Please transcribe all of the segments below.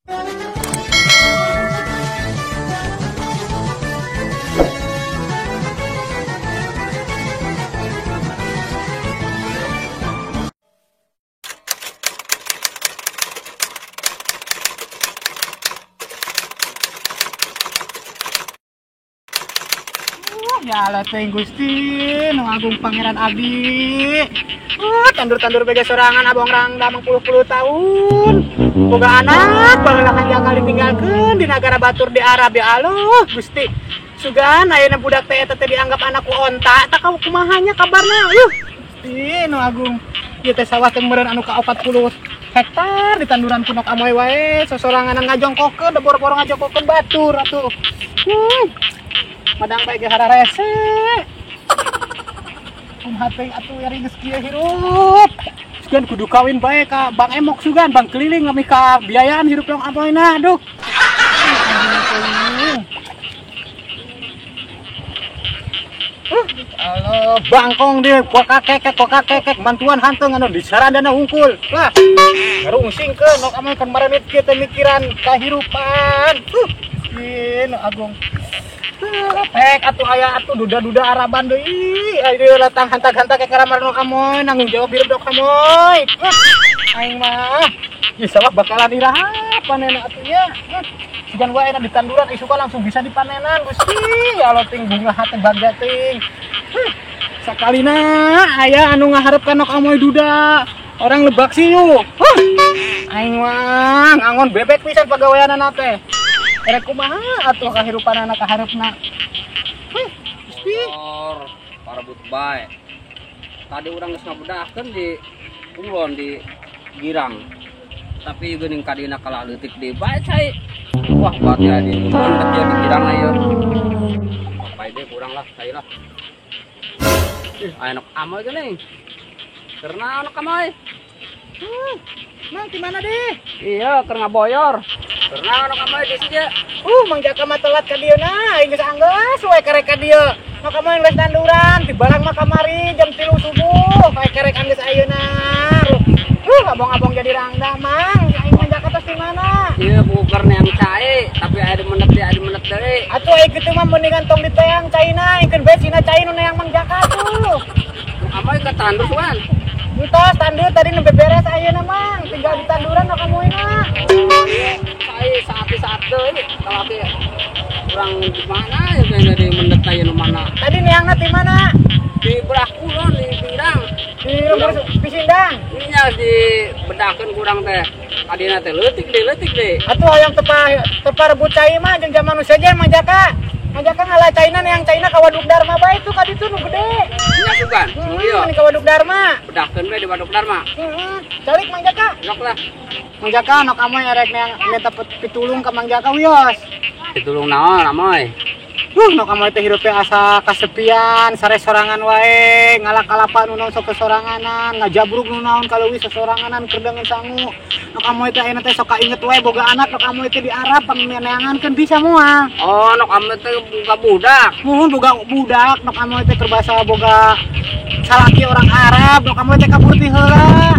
Ya Allah teh Gusti, nu agung Pangeran Abi. Tandur-tandur bege sorangan abong rangda mangpuluh-puluh tahun. Boga anak baheula kanjang ditinggalkeun di nagara batur di Arab ya Allah Gusti. Sugan ayeuna budak teh eta teh dianggap anak ku onta, tak kumaha nya kabarna. Yuh, Gusti nu agung. Ieu teh sawah teh meureun anu ka 40 hektar ditanduran ku nok amoy wae, sosoranganan ngajongkokeun, boro-boro ngajongkokeun batur atuh. Madang bae ge hararese. Kumaha teh atuh yari geus kieu hirup. Sugan kudu kawin bae ka Bang Emok sugan, Bang keliling ngamih ka biayaan hirup yang amoyna aduh. Halo, bangkong dia kuak kakek bantuan hanteng anu disarandana hungkul. Lah, ngarungsingkeun nok amoy kan marenit kieu teh mikiran kahirupan. Gusti nu agung. Pek atuh aya atuh duda-duda Araban deui. Ayo latang hantak-hantak ke karamar nok amoy nanggung jawab hirup nok amoy. Aing mah ieu sawah bakalan iraha panen atuh nya. Sugan wae na ditanduran isuka langsung bisa dipanenan Gusti. Ya Allah ting bunga hate bagja ting. Sakalina aya anu ngaharepkeun nok amoy duda. Orang Lebak Siu. Aing mah ngangon bebek pisan pagaweanana teh. Erek kumaha atuh kahirupanana kahareupna. Gusti. Or parebut bae. Tadi urang geus ngabedahkeun di kulon di Girang. Tapi geuning kadina kalah leutik deui bae cai. Wah, berarti di kulon kerja di Girang ieu. Bae deui kurang lah cai lah. Ih, aya nok amoy geuning. Karena anak amoy. Mang di mana deh? Iya, keur ngaboyor. Karena anak amoy di sini. Mang Jaka mah telat ka dieu na, aing geus anggeus we karek ka dieu. Nok amoy geus tanduran, tibarang mah kamari jam 3 subuh, kae karek anggeus ayeuna. Abong-abong jadi rangda, Mang. Aing Mang Jaka tos di mana? Iya, buker neang cai, tapi aya dimenet deui, aya dimenet deui. Atuh aing kitu mah mendingan tong diteang caina, aing keun bae cina cai nu neang Mang Jaka tuh. Nok amoy ka tandur suan. Entos tandur tadi nembe beres ayeuna Mang, tinggal ditanduran nok amoyna. Cai saat-saat deui, kalau teh urang di mana ya teh di mendet aya nu mana? Tadi neangna di mana? Di belah kulon di Pindang. Di lembur Pisindang. Nya di bedahkeun kurang teh. Kadina teh leutik deui, Atuh hayang tepa rebut cai mah jeung zaman nu sejen Mang Jaka. Mang Jaka ngalah caina neang caina ka Waduk Dharma bae tuh ka ditu nu gede. Nya sugan. Iya, ka Waduk Dharma. Bedahkeun bae di Waduk Dharma. Heeh. Calik Mang Jaka. Nok lah. Mang Jaka nok amoy arek neang minta pitulung ka Mang Jaka wios. Pitulung naon amoy? Nok amoy teh hirup teh asa kasepian, sare sorangan wae, ngalak-kalapa nu naon sok kesoranganan, ngajabruk nu naon kaleuwih sesoranganan keur deungeun sangu. Nok amoy teh ayeuna teh sok kainget wae boga anak nok amoy teh di Arab pangneangankeun bisa moal. Oh, nok amoy teh boga budak. Muhun boga budak, nok amoy teh keur basa boga salaki orang Arab, nok amoy teh kabur ti heula.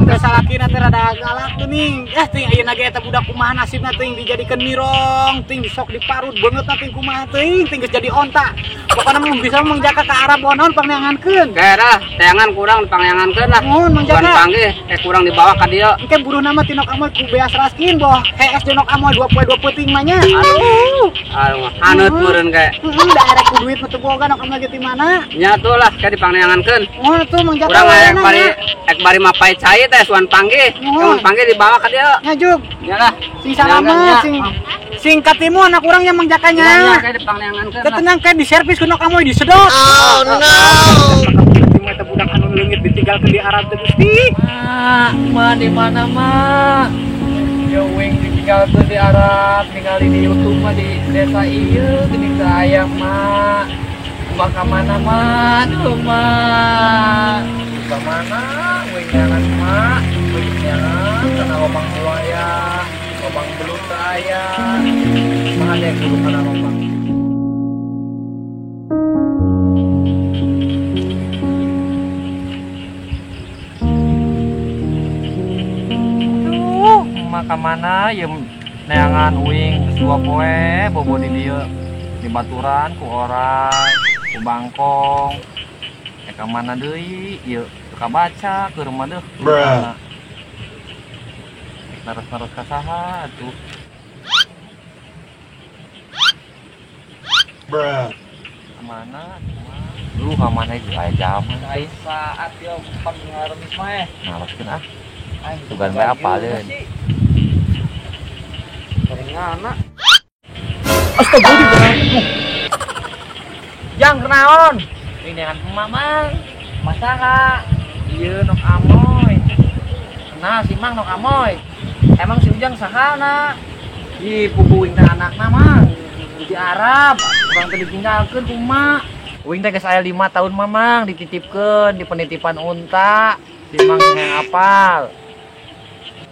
Teh salakina teh rada galak geuning. Ting ayeuna ge eta budak kumaha nasibna ting dijadikeun mirong, ting sok diparut beungeutna ting kumaha ting, ting geus jadi onta. Pokona mah bisa Mang Jaka ka Arab naon pangneangankeun. Daerah teangan kurang pangneangankeun lah. Muhun Mang Jaka. Panggih kurang dibawa ka dieu. Engke buruhna mah ti nok amoy ku beas raskin boh hees di nok amoy 2 poe 2 peuting mah nya. Aduh. Aduh, haneut meureun kae. Heeh, daerah ku duit mah teu boga nok amoy ge ti mana. Nya tuh lah ka dipangneangankeun. Muhun tuh Mang Jaka. Urang ek bari mapai cai teh suan panggih. Suan panggih dibawa ka dieu. Nya juk. Nya lah. Sing salamet sing sing katimu anak urang nya Mang Jakanya. Nya kae dipangneangankeun. Teu tenang kae di servis ku nok amoy disedot. Oh no. Timu eta budak anu leungit ditinggalkeun di Arab teh Gusti. Mak, ma di mana mak? Yo wing ditinggalkeun di Arab, ningali di YouTube mah di desa ieu geuning teu aya mak. Mak ka mana mak? Duh mak. Ka mana wing nyangan mak? Wing nyangan kana lobang buaya, lobang belut teu aya. Mah ada kudu kana lobang. mah ka mana ieu neangan uing geus 2 poe bobo di dieu di baturan ku orai ku bangkong. Ka mana deui ieu teu kabaca keur mah deuh. Naros-naros ka saha atuh. Ka mana lu ka mana ieu aya jam Ai saat ieu pangaremis mah eh. Naroskeun ah. Tugan bae apaleun. Ngana. Astagfirullah. Jang kenaon? Ini dengan emak mang. Masaha? Ieu nok amoy. Nah si mang nok amoy. Emang si Ujang sahana? Ih pugu uing teh anakna mang. Di Arab, urang teh ditinggalkeun ku emak. Uing teh geus aya 5 tahun mah mang dititipkeun di penitipan unta. Si mang hayang apal.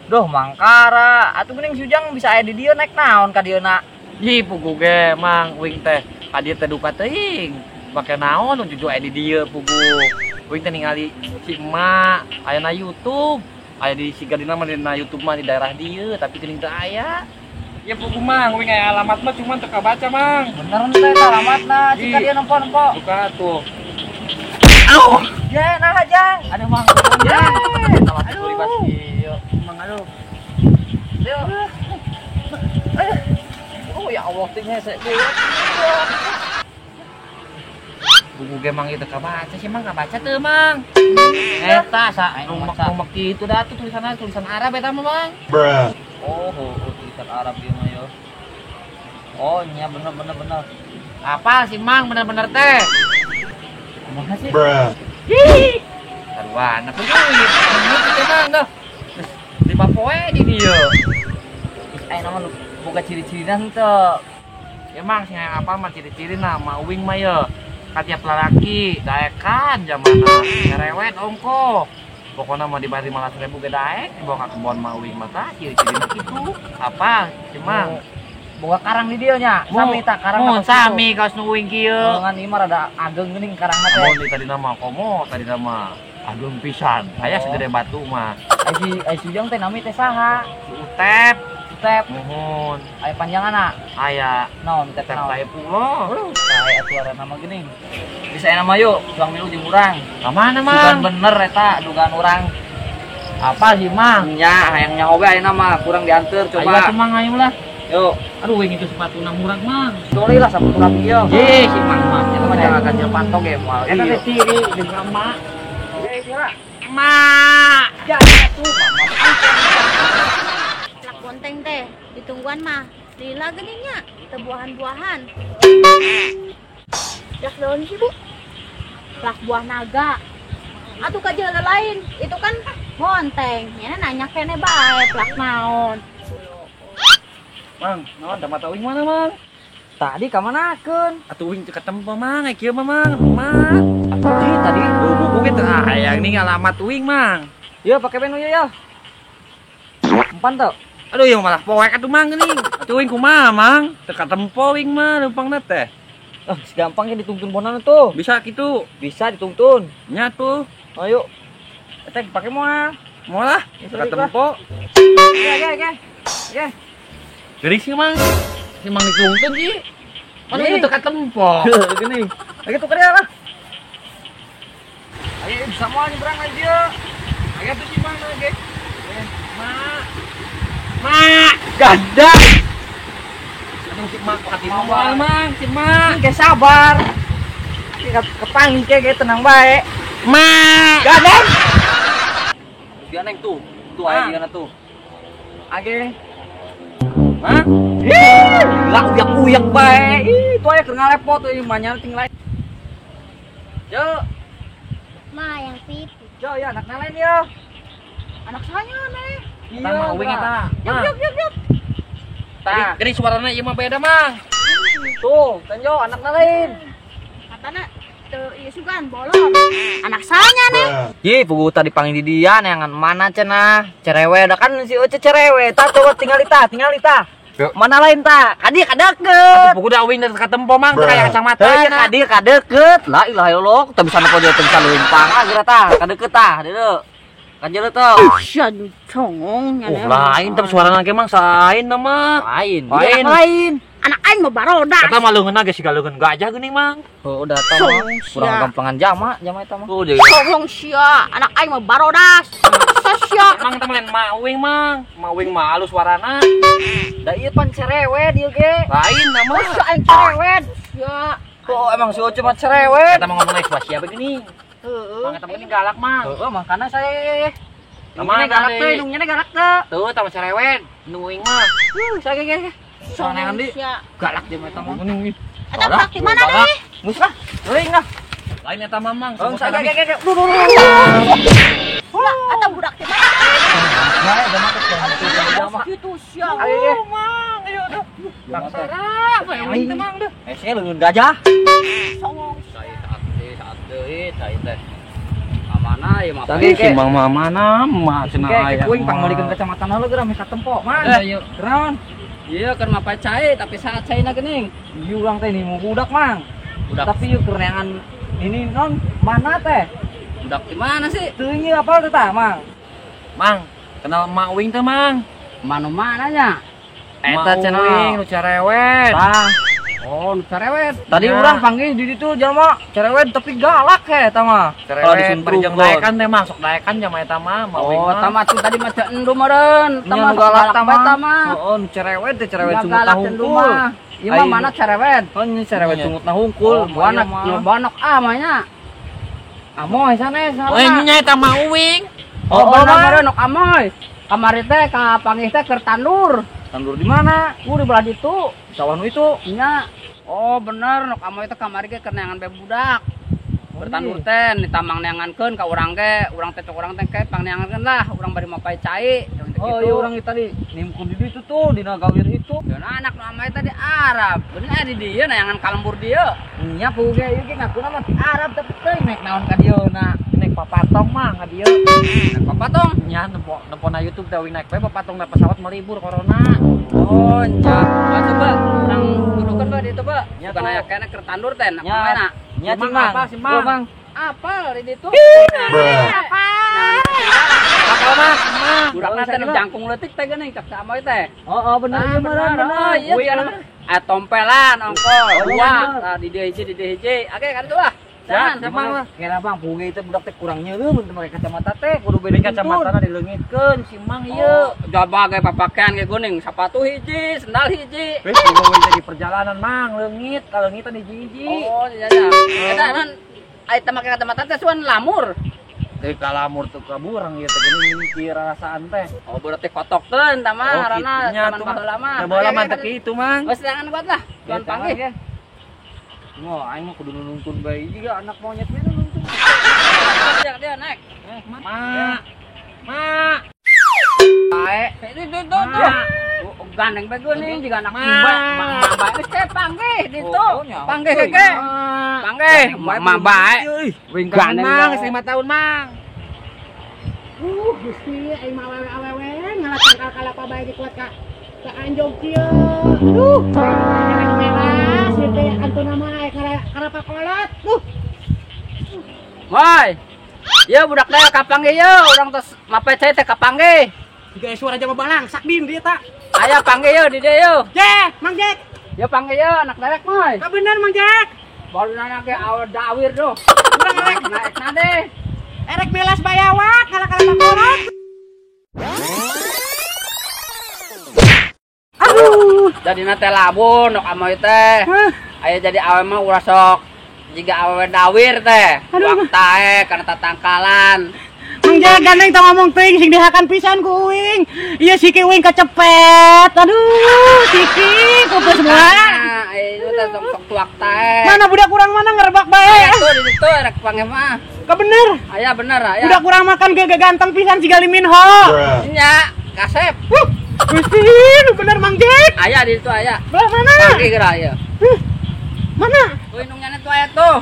Duh mangkara, atuh geuning si Ujang bisa aya di dieu naik naon ka dieuna? Ih pugu ge mang uing teh ka dieu teh duka teuing. Pake naon nu aya di dieu pugu. Uing teh ningali si emak aya na YouTube, aya di siga dina mah dina YouTube mah di daerah dieu tapi geuning teu aya. Ya pugu mang uing aya alamat mah cuman teu kabaca mang. Bener teh eta alamatna, cika dia nempo-nempo. Buka tuh. Au. Ya nah Jang. Aduh mang. Ya. Aduh. Mang aduh. Yo. Oh ya Allah teh hese. Buku ge mang ieu teu kabaca sih mang kabaca teu mang. Eta sa rumek-rumek kitu da tuh tulisanna tulisan Arab eta mah mang. Oh, tulisan Arab ieu mah yo. Oh nya bener bener bener. Apa sih mang bener-bener teh? Kumaha sih? Ih. Sarwana kudu teh mang dah. Geus 5 poe di dieu. Geus aya nama nu boga ciri-cirina henteu. Ya mang sing hayang apa mah ciri-cirina mah uing mah ye. Katiap lalaki daekan jamana cerewet ongko. Pokoknya mah dibayar 500.000 ge daek dibawa ka kebon mah uing mah tah ciri-cirina kitu. Apa si mang? Boga karang di dieu nya. Sami tah karang mun sami kaos nu uing kieu. Ngan ieu mah rada ageng geuning karangna teh. Mun tadi nama komo tadi nama ageng pisan. Aya segede batu mah. Ai si Ujang teh nami teh saha? Si Utep. Utep. Muhun. Aya panjanganna? Aya. Naon Utep naon? Saepullah. Sae atuh aranna mah geuning. Bisa aya nama yuk, tuang milu jeung urang. Ka mana mang? Dugaan bener eta dugaan urang. Apa sih mang? Nya hayang nyaho ge ayeuna mah kurang dianteur coba. Ayo atuh mang ayo lah. Yuk. Aduh uing itu sepatuna murah mang. Toli lah sepatu rapi ieu. Ye si mang mah. Eta mah jangan ganjel pantok ge moal. Eta teh ciri jeung emak. Ye kira. Emak. Ya atuh mama. Plak bonteng teh ditungguan mah. Lila geuning nya, teu buahan-buahan. Plak daun sih, Bu. Plak buah naga. Atuh ka jalan lain, itu kan bonteng. Nya nanya kene bae plak naon. Mang, naon da mata uing mana, Mang? Tadi ka manakeun? Atuh uing teu katempo, Mang. Ai kieu mah, Mang. Mang. Atuh tadi buku ge teu hayang ning alamat uing, Mang. Ieu pake menu ieu ya. Empan teu? Aduh, ieu malah poek atuh Mang geuning. Atuh uing kumaha, Mang? Teu katempo uing mah leumpangna teh. Ah, gampang ge dituntun bonan tuh. Bisa kitu. Bisa dituntun. Nya tuh. Ayo. Eta dipake moal. Moal lah, teu katempo. Oke, oke, oke. Oke. Geuning sih, Mang. Si Mang dituntun sih. Mana itu teu katempo. Geuning. Lagi tuker ya lah. Ayo bisa moal nyebrang lagi dia. Ayo tuh si Mang lagi. Mak. Mak, ganda. Aduh si Mak hati moal, Mang, si Mak. Ke sabar. Kepanggih ke tenang bae. Mak. Ganda. Dia neng tuh. Tuh aya di tuh. Age. Mak. Ih, gila uyak-uyak bae. Ih, tuh aya keur ngalepot euy manya ting lain. Yo. Ma yang pipi. Jo ya anakna lain yo. Anak saya nih. Iya, mah uing eta. Yuk yuk yuk. Tah, geuning suarana ieu mah beda, Mang. Tuh, tenjo anakna lain. Katana teu ieu sugan bolong. Anak saya nih. Ih, pugu tadi panggil di dia neangan mana cenah? Cerewet da kan si Oce cerewet. Tah coba tingali tah, tingali tah. Mana lain tah? Kadi kadeket. Atuh pugu da uing dari katempo, Mang, teu kaya kacamata. Heuh, kadi kadeket. La ilaha illallah, teu bisa nempo teu bisa leumpang. Ah, geura tah, kadeket tah, deuleu. Kajeuleuh teu. Sia congong nya. Oh, lain tapi suarana ge mang sain mah. Lain. Lain. Lain. Anak aing mah barodas. Eta mah leungeunna ge siga leungeun gajah geuning mang. Oh, udah tah mah. Kurang gampangan jama, jama eta mah. Oh, jadi. Congong sia, anak aing mah barodas. Sia. Mang teh lain mawing mang. Mawing mah halus suarana. Da ieu pan cerewet ieu ge. Lain na mah. Sia aing cerewet. Sia. Oh, emang si Oce mah cerewet. Eta mah ngomongna sia begini. Heeh. Mang eta mah geuning galak mang. Heeh, makana saya. Mana Nungnya galak teh, nungnya galak teh. Tuh, eta mah cerewet. Nu uing mah. Saya ge. Soalnya di galak dia mah eta mah. Eta budak di mana deh? Geus lah, teuing lah. Lain eta mah mang. Oh, saya ge ge. Lah, eta budak di mana? Gitu sia. Mang, ayo aduh. Bangsara, uing teh mang deuh. Eh, saya leungeun gajah. Songong. Saya saat deui, saya teh. Mana ieu mah? Tadi si Mang mah mana mah cenah aya. Kuing pangmeulikeun kacamata heula geura meh katempo, Mang. Ayo. Keran. Iya keur mapay cai tapi saat caina geuning. Ieu urang teh nimu budak, Mang. Budak. Tapi ieu keur neangan ini non mana teh? Budak di mana sih? Teuing ieu apal teh tah, Mang? Mang, kenal Mak Wing teh, Mang? Manu mananya? Eta cenah Wing nu cerewet. Tah. Oh, nu cerewet. Tadi urang panggil di ditu jelema cerewet tapi galak he eta mah. Kalau disuntrung daekan teh mah sok daekan jama eta mah, Mak Wing. Oh, eta mah tadi mah teu endu meureun. Eta mah galak eta mah. Heeh, nu cerewet teh cerewet sungutna hungkul. Ieu mah mana cerewet? Oh, ini cerewet sungutna hungkul. Banok, banok ah mah nya. Amoy sanes. Oh, nya eta Mak Wing. Oh, bener meureun nok amoy. Kamari teh ka panggih teh keur tandur. Tandur di mana? Di belah ditu. Sawah nu itu. Nya. Oh, bener nok amoy teh kamari ge keur neangan be budak. Bertandur teh ditamang neangankeun ka urang ge, urang teh cok urang teh ke pangneangankeun lah, urang bari mapay cai. Oh, iya urang tadi nimkun di ditu tuh dina gawir itu. Dan anak nu amoy teh di Arab. Bener di dieu neangan ka lembur dieu. Nya puguh ge ieu ge ngakuna mah di Arab tapi teuing naik naon ka dieu na. Naik papatong mah ka dieu. Naik papatong? Nya nempo na YouTube teh naik we papatong na pesawat melibur corona. Oh, nya. Atuh ba, urang dudukeun ba ditu ba. Bukan aya keneh keur tandur teh, nak mana? Nya cing Mang. Apa sih Mang? Mang. Apal di ditu. Apal. Apal mah, Mang. Budakna teh nu jangkung leutik teh geuning cak amoy teh. Oh, bener ieu bener. Iya, bener. Tompelan ongkol. Dua. Tah di dieu hiji, di dieu hiji. Oke, kan itu ah. Jangan, Mang lah. Kira Bang, puge itu budak teh kurang nyeuleuh mun teu make kacamata teh, kudu beda kacamatana dileungitkeun si Mang ieu. Jaba ge papakean ge geuning, sepatu hiji, sendal hiji. Wis puge di perjalanan Mang, leungit, kaleungitan hiji-hiji. Oh, iya iya. Eta non ai teh make kacamata teh suan lamur. Teh kalamur teu kaburang ieu teh geuning mikir rasaan teh. Oh, berarti kotok teh eta mah ngaranna zaman baheula mah. Baheula mah teh kitu Mang. Geus tangan kuat lah. Tuan panggih. Wah, aing mah kudu nuntun bae juga anak monyet we nuntun. Dia naik. Ma. Ma. Bae. Itu itu. Gandeng bae geuning jiga anak imba. Ma bae geus teh panggih ditu. Panggih ge. Panggih, ma bae. Wing gandeng Mang, 5 tahun Mang. Gusti aing mah awewe-awewe ngalatangkal kalapa bae dikuat ka anjog kieu. Aduh, rek melas ieu teh antuna mah aya kalapa kolot. Duh. Woi. Ieu budak teh kapanggih ieu, urang tos mape cai teh kapanggih. Jiga suara jama balangsak din dieu ta. Aya panggih ieu di dieu ieu. Jack, Mang Jack. Ieu panggih ieu anak derek moy. Ka bener Mang Jack. Baru nanya ke awal dawir doh. Urang erek naik nade. Erek melas bayawak kalapa kolot. Aduh, jadi teh labun nok amoy teh. Aya jadi awe mah ulah sok jiga awewe dawir teh. Waktae kana tatangkalan. Mang Jack gandeng tong ngomong teuing sing dihakan pisan ku uing. Ieu siki uing kecepet. Aduh, siki kupus semua. Ieu teh sok tuak tae. Mana budak urang mana ngerebak bae. Aya tuh di ditu rek panggih mah. Ka bener. Aya bener aya. Budak urang makan ge ganteng pisan siga Lee Min Ho. Nya, kasep. Gusti, nu bener Mang Jack. Aya di ditu aya. Belah mana? Panggih geura ieu. Mana? Tuh indungnya tuh aya tuh.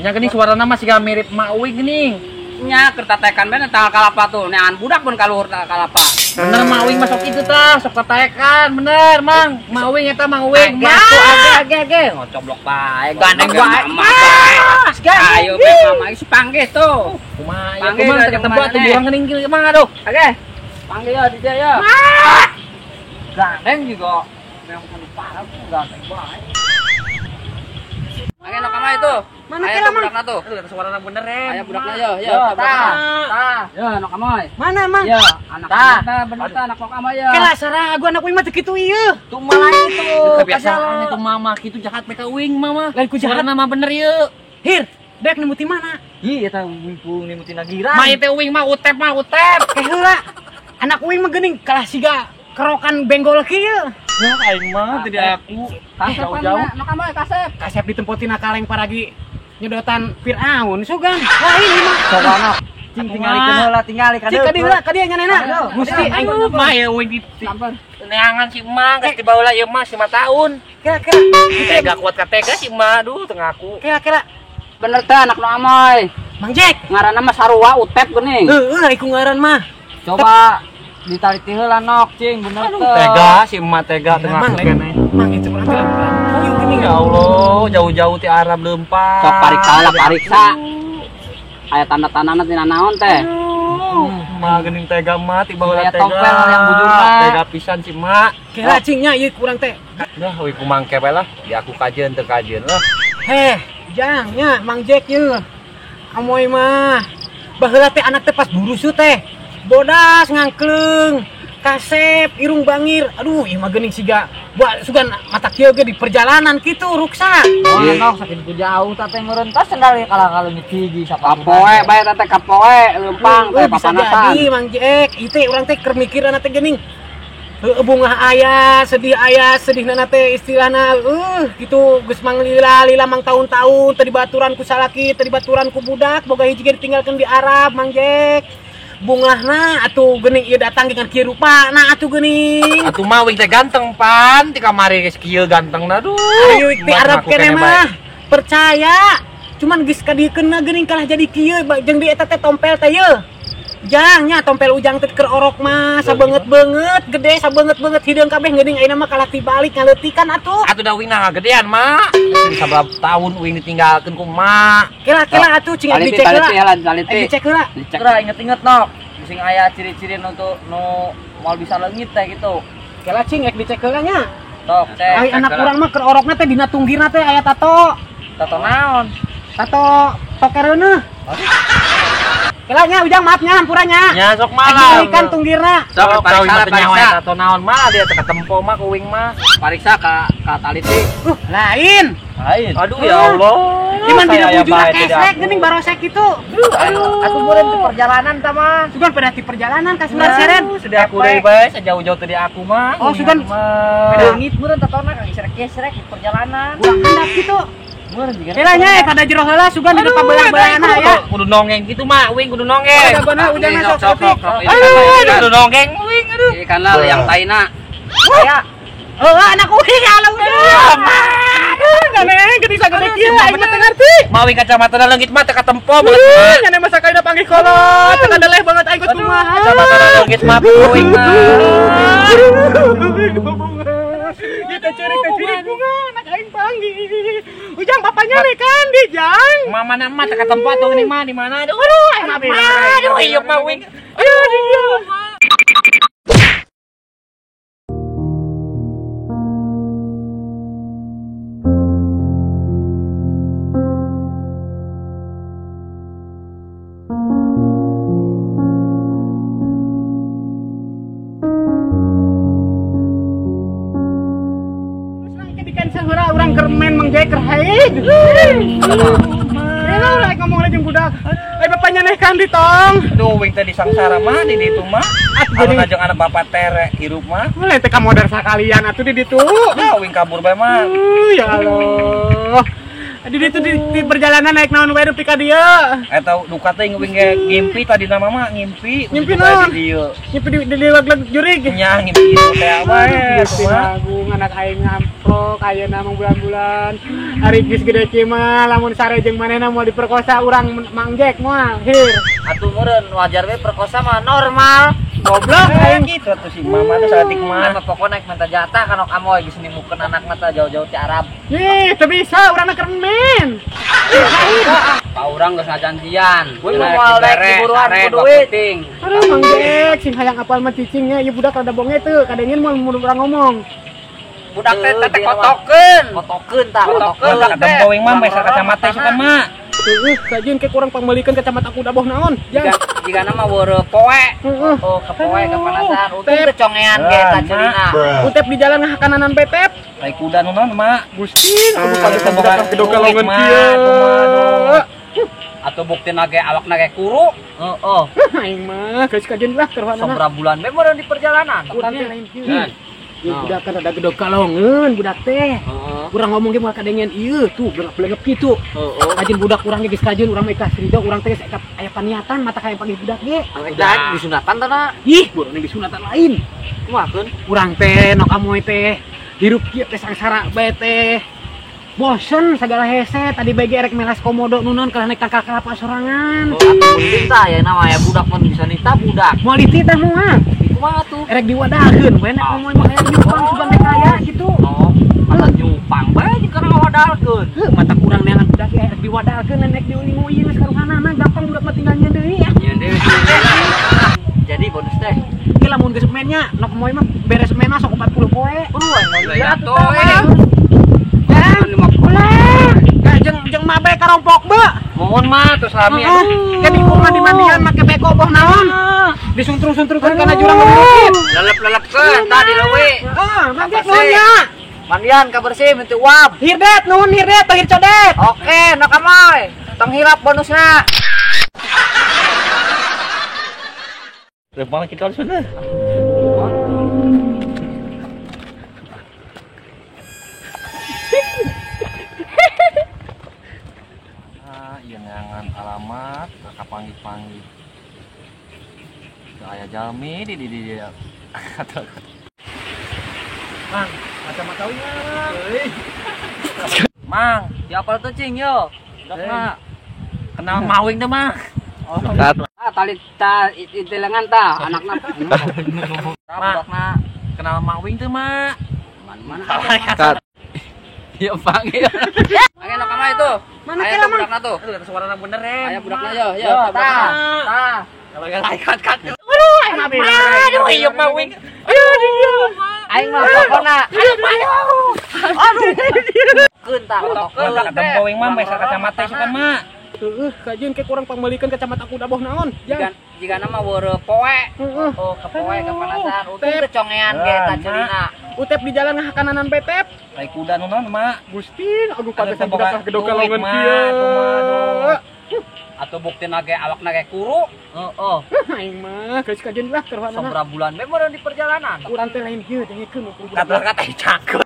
Nya geuning suarana mah siga mirip Mak Wing geuning. Nya keur tatekan bae tanggal kalapa tuh. Neangan budak pun ka luhur tanggal kalapa. Bener Mang Uing masuk itu tah, sok tatekan, bener Mang. Mang Uing eta Mang Uing. Age age ngocoblok bae. Gandeng bae. Mas, ayo mama si panggih tuh. Kumaha ya kumaha teh tempat tuh urang geuning kieu Mang aduh. Oke. Panggih ya di dia ya. Gandeng juga. Memang kudu parah gandeng bae. Angin nok kamar itu. Mana kira Mang? Budakna tuh. Aduh, suarana bener eh. Aya budakna yo, yo. Tah. Tah. Yo nok kamar. Mana Mang? Yo, anak tah bener tah anak nok kamar ya. Kela sarah gua anak uing mah teu kitu ieu. Tuh malah itu. Kebiasaan itu mama kitu jahat mereka uing mama. Lain ku jahat nama bener ieu. Hir, dek nemu ti mana? Ih, eta uing ku nemu tina girang. Mah teh uing mah utep mah utep. Eh heula. Anak uing mah geuning kalah siga kerokan benggol kieu. Ya aing mah tadi aku jauh-jauh. Nok kamar kasep. Kasep ditempotina kaleng paragi nyedotan Firaun sugan. Lain ieu mah. Coba nok. Cing tingalikeun heula tingali ka dieu. Cik ka dieu heula ka dieu nyanena. Gusti aing mah ya uing di neangan si emak geus dibawa ieu mah 5 tahun. Kira-kira tega kuat ka tega si emak aduh teu ngaku. Kira-kira bener teh anak nu amoy. Mang Jack ngaranna mah sarua utep geuning. Heueuh iku ngaran mah. Coba ditaliti heula nok cing bener teh. Tega si emak tega teu ngaku keneh. Mang itu urang teh lamun geuning. Ya Allah, jauh-jauh ti Arab leumpang. Sok pariksa lah pariksa. Aya tanda-tandana tina naon teh? Mah geuning tega mah ti baheula tega. Tompel yang bujurna. Tega pisan si emak. Kira cing nya ieu kurang teh. Dah euy kumang kewe lah, di aku kajeun teu kajeun lah. Heh, jang nya Mang Jack ieu. Amoy mah baheula teh anak teh pas burusu teh. Bodas ngangkleung, kasep, irung bangir. Aduh, ieu mah geuning siga buat sugan mata kieu ge di perjalanan kitu ruksak. Oh, nok sakitu jauh teh meureun tas sendal kalah-kalah nyetigi sapoe bae teh kapoe leumpang teh papanasan. Bisa jadi Mang Jack, ieu teh urang teh keur mikirna teh geuning. Heueuh bungah aya, sedih aya, sedihna teh istilahna gitu geus manglila-lila mang tahun-tahun teu dibaturan ku salaki, teu dibaturan ku budak, boga hiji ge ditinggalkeun di Arab Mang Jack. Bungahna atuh geuning ieu datang dengan kieu rupana atuh geuning. Atuh mah uing teh ganteng pan, ti kamari geus kieu gantengna aduh. Ayo ti Arab keneh mah. Percaya. Cuman geus kadiekeunna geuning kalah jadi kieu jeung di eta teh tompel teh yeuh. Ujang nya tompel ujang teh keur orok mah sabeungeut-beungeut gede sabeungeut-beungeut hideung kabeh geuning ayeuna mah kalah tibalik ngaleutikan atuh. Atuh da uing nah gedean mah. Sabaraha tahun uing ditinggalkeun ku emak. Kela-kela atuh cing dicek heula. Dicek heula. Dicek inget-inget nok. Sing aya ciri-ciri nu tuh nu moal bisa leungit teh gitu. Kela cing ek dicek heula nya. Tok cek. Ai anak urang mah keur orokna teh dina tunggirna teh aya tato. Tato naon? Tato tokereuneuh. Kela nya ujang maaf nya hampura nya. Nya sok malah. Ikan tunggirna. Sok pariksa pariksa tato naon mah dia teh ketempo mah ku uing mah. Pariksa ka taliti. Lain. Lain. Aduh ya Allah. Cuman tidak bujurna kesrek geuning barosek kitu. Aduh, atuh meureun di perjalanan tah mah. Sugan pada di perjalanan ka Sunan Seren. Sudah aku deui bae sejauh-jauh tadi aku mah. Oh, sugan leungit meureun tatona ka gesrek-gesrek di perjalanan. Urang handap kitu. Kela nya kada jero heula sugan di pabelah-belahna aya. Kudu nongeng kitu mah, uing kudu nongeng. Ada bener ujangna sok sok. Aduh, kudu nongeng uing aduh. Ieu kana yang taina. Ya. Heuh anak uing ala udah. Aduh, nganeh geuning sagede kieu aing mah teu ngarti. Mawi kacamata leungit mah teu katempo banget. Nganeh masa kaina panggih kolot, teu kadeleh banget aing geus kumaha. Kacamata leungit mah uing mah. Kita curi bunga anak aing panggih. Ujang bapaknya nih kan di jang. Mama nama teu katempo atuh geuning mah di mana? Aduh, aduh, ieu mah uing. Aduh, urang kermen Mang Jack kerhaid. Hello lah ngomong lagi jeung budak. Eh bapaknya neh kan di tong. Aduh uing teh disangsara mah di ditu mah. Atuh jeung anak bapak tere hirup mah. Lain teh ka modar sakalian atuh di ditu. Ya uing kabur bae mah. Ya Allah. Di ditu di perjalanan naik naon wae nepi ka dieu. Eta duka teh ngeuing ge ngimpi tadi nama mah ngimpi. Ngimpi naon? Ngimpi di wagleg jurig. Nya ngimpi teh wae. Gusti Agung anak aing ngamprok ayeuna mah bulan-bulan. Ari geus gede kieu mah lamun sare jeung manehna moal diperkosa urang mangjek moal. Hir. Atuh meureun wajar we perkosa mah normal. Goblok aing kitu atuh si mama teh saeutik mah. Mah pokona naik minta jatah kan amoy geus nimukeun anakna teh jauh-jauh ti Arab. Ih, teu bisa urang keur men. Pa urang geus ngajanjian. Kuing moal rek diburuan ku duit. Aduh Mang Jack sing hayang apal mah cicing nya ieu budak rada bonge teu kadengin moal mun urang ngomong. Budak teh teh kotokeun. Kotokeun tah, kotokeun. Katempo wing mah mesa kacamata sukan mah. Heeh, kajeun ke kurang pangmeulikeun kacamata kuda boh naon. Jigana mah weureuh poe. Oh, kepoe kepanasan. Untung teu congean ge eta ceurina. Utep di jalan ngahakananan betep. Tai kuda nu naon, Mak? Gusti, aku pantes budak gedog kalongan kieu. Atuh buktina ge awakna ge kuru. Heeh. Aing mah geus kajeun lah karuhanana. Sabaraha bulan we meureun di perjalanan. Urang teh lain kieu. Budak kan ada gedog kalongeun budak teh. Urang ngomong ge moal kadengean ieu tuh belengep kitu. Kajeun budak urang ge geus kajeun urang mah ikhlas ridho urang teh geus aya paniatan mata hayang panggil budak ge. Budak disunatan teh na. Ih, burung disunatan lain. Kumaha Urang teh nok amoy teh hirup kieu teh sangsara bae teh. Bosen segala hese tadi bae ge erek melas komodo nunon kalah naik tangkal kelapa sorangan. Oh, atuh mending tah aya nama aya budak mun bisa nita budak. Moal dititah moal. Kumaha tuh? Erek diwadahkeun we nek amoy mah hayang nyupang sugan teh kaya gitu. Oh, mata nyupang bae jeung kana ngawadalkeun. Heuh, mata kurang neangan budak ge erek diwadalkeun nek diuling-uling geus karuhanana gampang budak mah tinggal nyeun deui ya. Nyeun deui. Jadi bonus teh. Ki lamun geus mainnya nok moy mah beres main mah sok 40 poe. Aing mah ya tuh. Jeung mabe karompok be. Mohon mah atuh salami aduh. Jadi ku mandi-mandian make beko boh naon. Disuntrung-suntrungkeun kana jurang bukit. Lelep-lelepkeun tah di leuwi. Heeh, mangke nuhun nya. Mandian ka bersih minta uap. Hirdet nuhun hirdet teh codet. Oke, nok amoy. Tong hilap bonusna. Rempang kita harus bener. Ah, iya ngangan alamat, kakak panggil-panggil. Aya jalmi di dia. Mang, kacamata uang. Mang, diapal tuh cing yo. Budakna. Kenal mawing teh, Mang. Oh, ah, tali ta itelengan ta anakna. Budakna kenal mawing teh, Mak. Man-mana. Ya panggil. Angin nok kamar itu. Mana kira budakna tuh? Aduh, suarana bener eh. Aya budakna yo, yo. Tah. Tah. Kalau kat. Aduh, aduh, iya mawing. Aduh, aing mah pokona. Aduh. Keun tah. Katempo wing mah mesa kacamata sukan mah. Heeh, kajeun ke kurang pangmeulikeun kacamata kuda boh naon. Jigana mah weureuh poe. Oh, kepoe kepanasan. Untung teu congean ge eta ceurina. Utep di jalan ngahakananan betep. Tai kuda nu naon, Mak? Gusti, aduh pantes budak gedog kalongan kieu. Atuh buktina ge awakna ge kuru. Heeh. Aing mah geus kajeun lah karuhanana. Sabaraha bulan we meureun di perjalanan. Urang teh lain kieu dengekeun ukur budak. Kata-kata cakep.